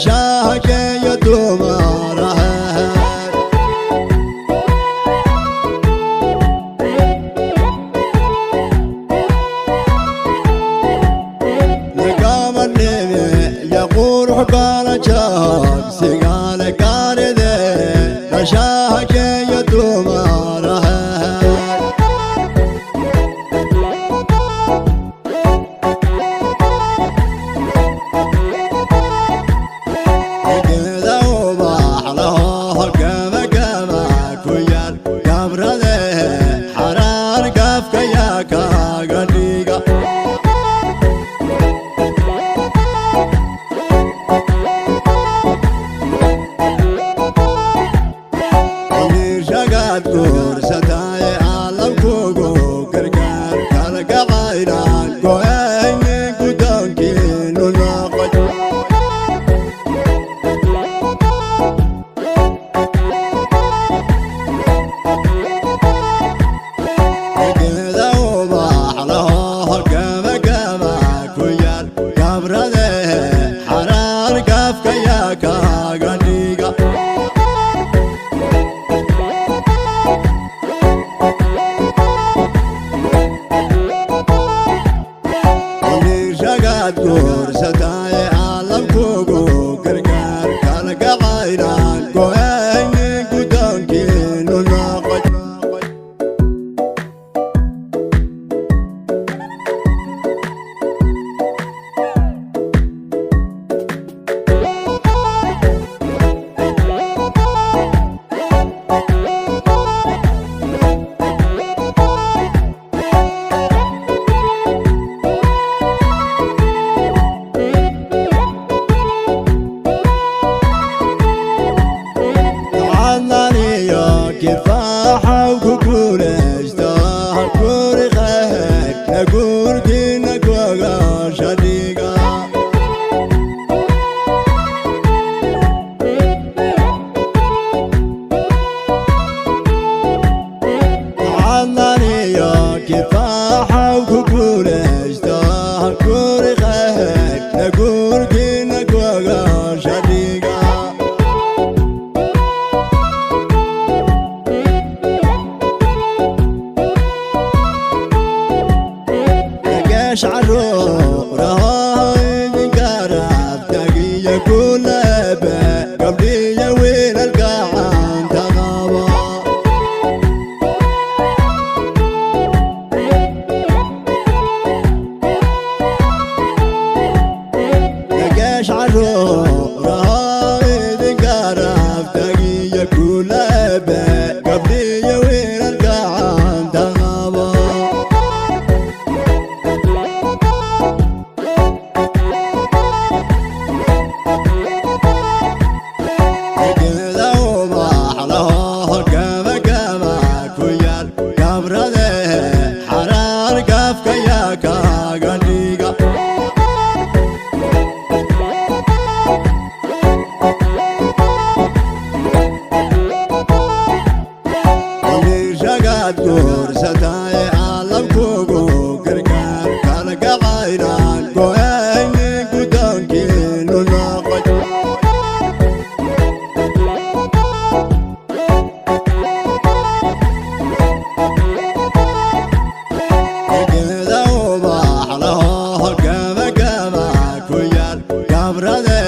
Gashaanka iyo dumaraha. Nagamanime ya qurux kala jaag sigaale gaaride gashaanka iyo dumaraha. Geeda ubax laho gaba gaba ku yaal gabrade xaraar gaafka yaa kaaga dhiga. Shagaad guursataye caalamkugu gargaar kalgacaynaan go'aynin gudoonkiinu noqoy. Geeda ubax laho gaba gaba ku yaal gabrade xaraar gaafka yaa kaaga dhiga. Shagaad guursataye caalamkugu gargaar kalgacaynaan go'aynin gudoonkiinu noqoy. Cadnaniyo kifaaxa ku guulaysta guri qeydna guurkiina gogasha dhiga. Cadnaniyo kifaaxa ku guulaysta guri qeydna guurkiina gogasha dhiga. Geesh caruuraho idinka raabtagiyo kulebe gabdhiyo wiilal gacanta qaba. Geesh caruuraho idinka raabtagiyo kulebe gabdhiyo wiilal gacanta qaba. Geeda ubax laho gaba gaba ku yaal gabrade xaraar gaafka yaa kaaga dhiga. Shagaad guursataye caalamkugu gargaar kalgacaynaan go'aynin gudoonkiinu noqoy. Geeda ubax laho gaba gaba ku yaal gabrade.